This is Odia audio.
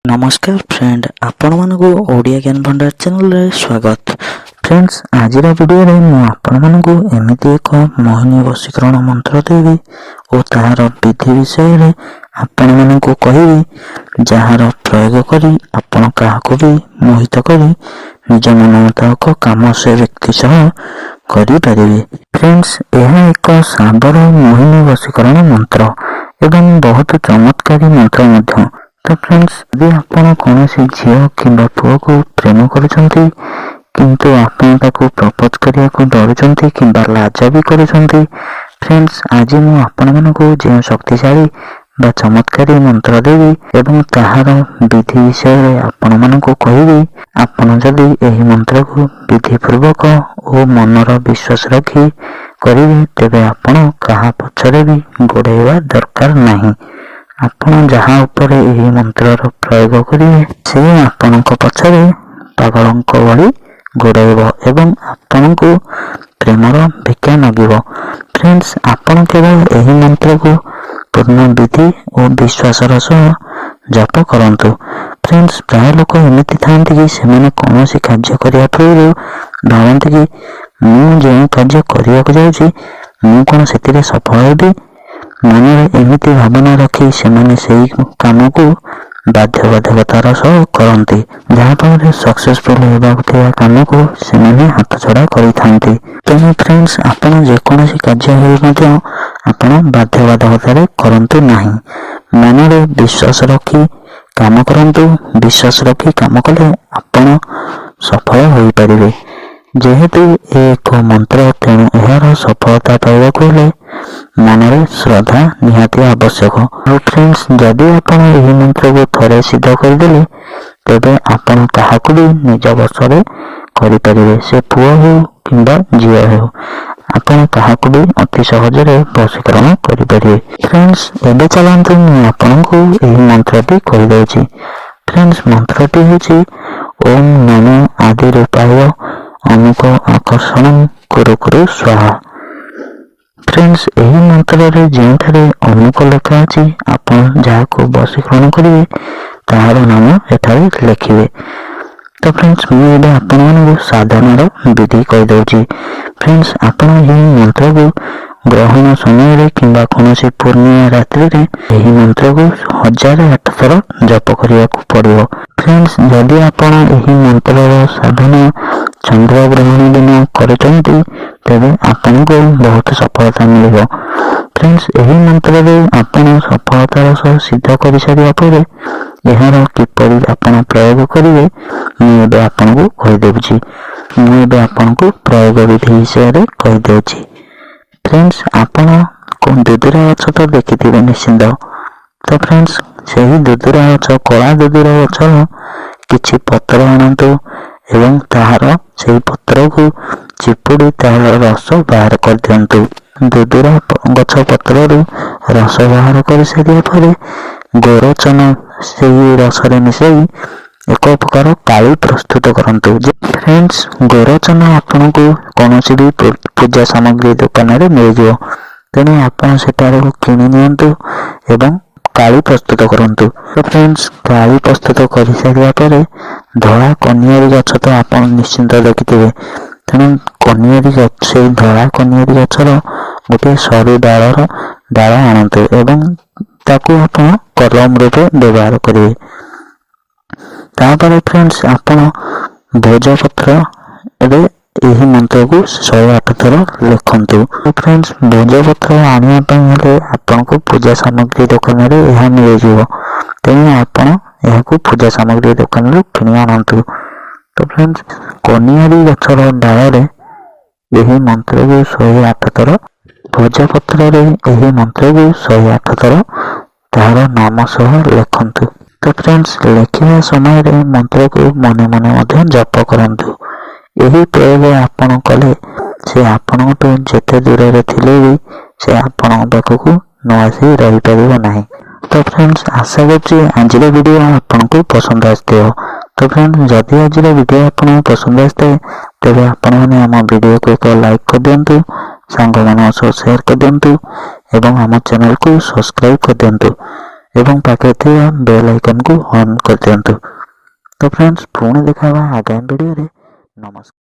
ନମସ୍କାର ଫ୍ରେଣ୍ଡ, ଆପଣମାନଙ୍କୁ ଓଡ଼ିଆ ଜ୍ଞାନ ଭଣ୍ଡାର ଚ୍ୟାନେଲରେ ସ୍ୱାଗତ। ଫ୍ରେଣ୍ଡସ୍, ଆଜିର ଭିଡ଼ିଓରେ ମୁଁ ଆପଣମାନଙ୍କୁ ଏମିତି ଏକ ମୋହିନୀ ବଶୀକରଣ ମନ୍ତ୍ର ଦେବି ଓ ତାହାର ବିଧି ବିଷୟରେ ଆପଣମାନଙ୍କୁ କହିବି, ଯାହାର ପ୍ରୟୋଗ କରି ଆପଣ କାହାକୁ ବି ମୋହିତ କରି ନିଜ ମନ ମୁତାବକ କାମ ସେ ବ୍ୟକ୍ତି ସହ କରିପାରିବେ। ଫ୍ରେଣ୍ଡସ୍, ଏହା ଏକ ଶାବର ମୋହିନୀ ବଶୀକରଣ ମନ୍ତ୍ର ଏବଂ ବହୁତ ଚମତ୍କାରୀ ମନ୍ତ୍ର ମଧ୍ୟ। ତ ଫ୍ରେଣ୍ଡସ୍, ଯଦି ଆପଣ କୌଣସି ଝିଅ କିମ୍ବା ପୁଅକୁ ପ୍ରେମ କରୁଛନ୍ତି, କିନ୍ତୁ ଆପଣ ତାକୁ ପ୍ରପୋଜ କରିବାକୁ ଡରୁଛନ୍ତି କିମ୍ବା ଲାଜ ବି କରୁଛନ୍ତି, ଫ୍ରେଣ୍ଡସ୍, ଆଜି ମୁଁ ଆପଣମାନଙ୍କୁ ଯେଉଁ ଶକ୍ତିଶାଳୀ ବା ଚମତ୍କାରୀ ମନ୍ତ୍ର ଦେବି ଏବଂ ତାହାର ବିଧି ବିଷୟରେ ଆପଣମାନଙ୍କୁ କହିବି, ଆପଣ ଯଦି ଏହି ମନ୍ତ୍ରକୁ ବିଧିପୂର୍ବକ ଓ ମନର ବିଶ୍ୱାସ ରଖି କରିବେ, ତେବେ ଆପଣ କାହା ପଛରେ ବି ଗୋଡ଼େଇବା ଦରକାର ନାହିଁ। ଆପଣ ଯାହା ଉପରେ ଏହି ମନ୍ତ୍ରର ପ୍ରୟୋଗ କରିବେ, ସେ ଆପଣଙ୍କ ପଛରେ ପାଗଳଙ୍କ ଭଳି ଗୋଡ଼େଇବ ଏବଂ ଆପଣଙ୍କୁ ପ୍ରେମର ଭିକ୍ଷା ମାଗିବ। ଫ୍ରେଣ୍ଡସ୍, ଆପଣ କେବଳ ଏହି ମନ୍ତ୍ରକୁ ପୂର୍ଣ୍ଣ ବିଧି ଓ ବିଶ୍ୱାସର ସହ ଜପ କରନ୍ତୁ। ଫ୍ରେଣ୍ଡସ୍, ପ୍ରାୟ ଲୋକ ଏମିତି ଥାଆନ୍ତି କି ସେମାନେ କୌଣସି କାର୍ଯ୍ୟ କରିବା ପୂର୍ବରୁ ଭାବନ୍ତି କି ମୁଁ ଯେଉଁ କାର୍ଯ୍ୟ କରିବାକୁ ଯାଉଛି, ମୁଁ କ'ଣ ସେଥିରେ ସଫଳ ହେବି? ମନରେ ଏମିତି ଭାବନା ରଖି ସେମାନେ ସେହି କାମକୁ ବାଧ୍ୟବାଧକତାର ସହ କରନ୍ତି, ଯାହାଫଳରେ ସକ୍ସେସଫୁଲ ହେବାକୁ ଥିବା କାମକୁ ସେମାନେ ହାତଛଡ଼ା କରିଥାନ୍ତି। ତେଣୁ ଫ୍ରେଣ୍ଡସ୍, ଆପଣ ଯେକୌଣସି କାର୍ଯ୍ୟ ହେଉ ମଧ୍ୟ ଆପଣ ବାଧ୍ୟବାଧକତାରେ କରନ୍ତୁ ନାହିଁ। ମନରେ ବିଶ୍ୱାସ ରଖି କାମ କରନ୍ତୁ। ବିଶ୍ୱାସ ରଖି କାମ କଲେ ଆପଣ ସଫଳ ହୋଇପାରିବେ। ଯେହେତୁ ଏ ଏକ ମନ୍ତ୍ର, ତେଣୁ ଏହାର ସଫଳତା ପାଇବାକୁ ହେଲେ ମନରେ ଶ୍ରଦ୍ଧା ନିହାତି ଆବଶ୍ୟକ। ଆଉ ଫ୍ରେଣ୍ଡସ୍, ଯଦି ଆପଣ ଏହି ମନ୍ତ୍ରକୁ ଥରେ ସିଦ୍ଧ କରିଦେଲେ, ତେବେ ଆପଣ କାହାକୁ ବି ନିଜ ବଶରେ କରିପାରିବେ। ସେ ପୁଅ ହେଉ କିମ୍ବା ଝିଅ ହେଉ, ଆପଣ କାହାକୁ ବି ଅତି ସହଜରେ ବଶୀକରଣ କରିପାରିବେ। ଫ୍ରେଣ୍ଡସ୍, ଏବେ ଚାଲନ୍ତୁ, ମୁଁ ଆପଣଙ୍କୁ ଏହି ମନ୍ତ୍ରଟି କହିଦେଉଛି। ଫ୍ରେଣ୍ଡସ୍, ମନ୍ତ୍ରଟି ହେଉଛି "ଓମ୍ ନମୋ ଆଦି ରୂପାୟ ଅମୁକ ଆକର୍ଷଣ କୁରୁ କୁରୁ ସ୍ୱାହା"। ଫ୍ରେଣ୍ଡସ୍, ଏହି ମନ୍ତ୍ରରେ ଯେଉଁଠାରେ ଅମୁକ ଲେଖା ଅଛି, ଆପଣ ଯାହାକୁ ବଶୀକରଣ କରିବେ ତାହାର ନାମ ଏଠାରେ ଲେଖିବେ। ତ ଫ୍ରେଣ୍ଡସ୍, ମୁଁ ଏବେ ଆପଣମାନଙ୍କୁ ସାଧନାର ବିଧି କହିଦେଉଛି। ଫ୍ରେଣ୍ଡସ୍, ଆପଣ ଏହି ମନ୍ତ୍ରକୁ ଗ୍ରହଣ ସମୟରେ କିମ୍ବା କୌଣସି ପୂର୍ଣ୍ଣିମା ରାତ୍ରିରେ ଏହି ମନ୍ତ୍ରକୁ 1008 ଥର ଜପ କରିବାକୁ ପଡ଼ିବ। ଫ୍ରେଣ୍ଡସ୍, ଯଦି ଆପଣ ଏହି ମନ୍ତ୍ରର ସାଧନା ଚନ୍ଦ୍ରଗ୍ରହଣ ଦିନ କରୁଛନ୍ତି, ତେବେ ଆପଣଙ୍କୁ ବହୁତ ସଫଳତା ମିଳିବ। ଫ୍ରେଣ୍ଡସ୍, ଏହି ମନ୍ତ୍ରରେ ଆପଣ ସଫଳତାର ସହ ସିଦ୍ଧ କରିସାରିବା ପରେ ଏହାର କିପରି ଆପଣ ପ୍ରୟୋଗ କରିବେ, ମୁଁ ଏବେ ଆପଣଙ୍କୁ କହିଦେଉଛି। ମୁଁ ଏବେ ଆପଣଙ୍କୁ ପ୍ରୟୋଗ ବିଧି ବିଷୟରେ କହିଦେଉଛି। ଫ୍ରେଣ୍ଡସ୍, ଆପଣ ଦୁଦୁରା ଗଛ ତ ଦେଖିଥିବେ ନିଶ୍ଚିନ୍ତ। ତ ଫ୍ରେଣ୍ଡସ୍, ସେହି ଦୁଦୁରା ଗଛ, କଳା ଦୁଦୁରା ଗଛର କିଛି ପତ୍ର ଆଣନ୍ତୁ ଏବଂ ତାହାର ସେହି ପତ୍ରକୁ ଚିପୁଡ଼ି ତାହାର ରସ ବାହାର କରିଦିଅନ୍ତୁ। ଦୁଦୁରା ଗଛ ପତ୍ରରୁ ରସ ବାହାର କରିସାରିବା ପରେ ଗୋରୋଚନ ସେହି ରସରେ ମିଶାଇ ଏକ ପ୍ରକାର କାଳି ପ୍ରସ୍ତୁତ କରନ୍ତୁ। ଫ୍ରେଣ୍ଡସ୍, ଗୋରୋଚନ ଆପଣଙ୍କୁ କୌଣସି ବି ପୂଜା ସାମଗ୍ରୀ ଦୋକାନରେ ମିଳିଯିବ। ତେଣୁ ଆପଣ ସେଠାରୁ କିଣି ନିଅନ୍ତୁ ଏବଂ କାଳି ପ୍ରସ୍ତୁତ କରନ୍ତୁ। ତ ଫ୍ରେଣ୍ଡସ୍, କାଳି ପ୍ରସ୍ତୁତ କରିସାରିବା ପରେ ଧଳା କନିଆରି ଗଛ ତ ଆପଣ ନିଶ୍ଚିନ୍ତ ଦେଖିଥିବେ। ତେଣୁ କନିଆରି ଗଛ, ସେଇ ଧଳା କନିଆରି ଗଛର ଗୋଟିଏ ସରୁ ଡାଳର ଡାଳ ଆଣନ୍ତୁ ଏବଂ ତାକୁ ଆପଣ କଲମ ରୂପେ ବ୍ୟବହାର କରିବେ। ତାପରେ ଫ୍ରେଣ୍ଡସ୍, ଆପଣ ଭୋଜପତ୍ର ଏବେ ଏହି ମନ୍ତ୍ରକୁ 108 ଥର ଲେଖନ୍ତୁ। ଫ୍ରେଣ୍ଡସ୍, ଭୋଜପତ୍ର ଆଣିବା ପାଇଁ ହେଲେ ଆପଣଙ୍କୁ ପୂଜା ସାମଗ୍ରୀ ଦୋକାନରେ ଏହା ମିଳିଯିବ। ତେଣୁ ଆପଣ ଏହାକୁ ପୂଜା ସାମଗ୍ରୀ ଦୋକାନରୁ କିଣି ଆଣନ୍ତୁ। ତ ଫ୍ରେଣ୍ଡସ୍, କନିଆରି ଗଛର ଡାଳରେ ଏହି ମନ୍ତ୍ରକୁ 108 ଥର, ଭୋଜପତ୍ରରେ ଏହି ମନ୍ତ୍ରକୁ 108 ଥର ତାହାର ନାମ ସହ ଲେଖନ୍ତୁ। ତ ଫ୍ରେଣ୍ଡସ୍, ଲେଖିବା ସମୟରେ ମନ୍ତ୍ରକୁ ମନେ ମନେ ମଧ୍ୟ ଜପ କରନ୍ତୁ। ଏହି ପ୍ରୟୋଗ ଆପଣ କଲେ ସେ ଆପଣଙ୍କଠୁ ଯେତେ ଦୂରରେ ଥିଲେ ବି ସେ ଆପଣଙ୍କ ପାଖକୁ ନ ଆସି ରହିପାରିବ ନାହିଁ। ତ ଫ୍ରେଣ୍ଡସ୍, ଆଶା କରୁଛି ଆଜିର ଭିଡ଼ିଓ ଆପଣଙ୍କୁ ପସନ୍ଦ ଆସିଥିବ। ତ ଫ୍ରେଣ୍ଡସ୍, ଯଦି ଆଜିର ଭିଡ଼ିଓ ଆପଣଙ୍କୁ ପସନ୍ଦ ଆସିଥାଏ, ତେବେ ଆପଣମାନେ ଆମ ଭିଡ଼ିଓକୁ ଏକ ଲାଇକ୍ କରିଦିଅନ୍ତୁ, ସାଙ୍ଗମାନଙ୍କ ସହ ସେୟାର କରିଦିଅନ୍ତୁ ଏବଂ ଆମ ଚ୍ୟାନେଲକୁ ସବସ୍କ୍ରାଇବ୍ କରିଦିଅନ୍ତୁ। ଏବଂ ପାଖରେ ଥିବା ବେଲ୍ ଆଇକନ୍କୁ ଅନ୍ କରିଦିଅନ୍ତୁ। ତ ଫ୍ରେଣ୍ଡସ୍, ପୁଣି ଦେଖା ହେବା ଆଗାମୀ ଭିଡ଼ିଓରେ। ନମସ୍କାର।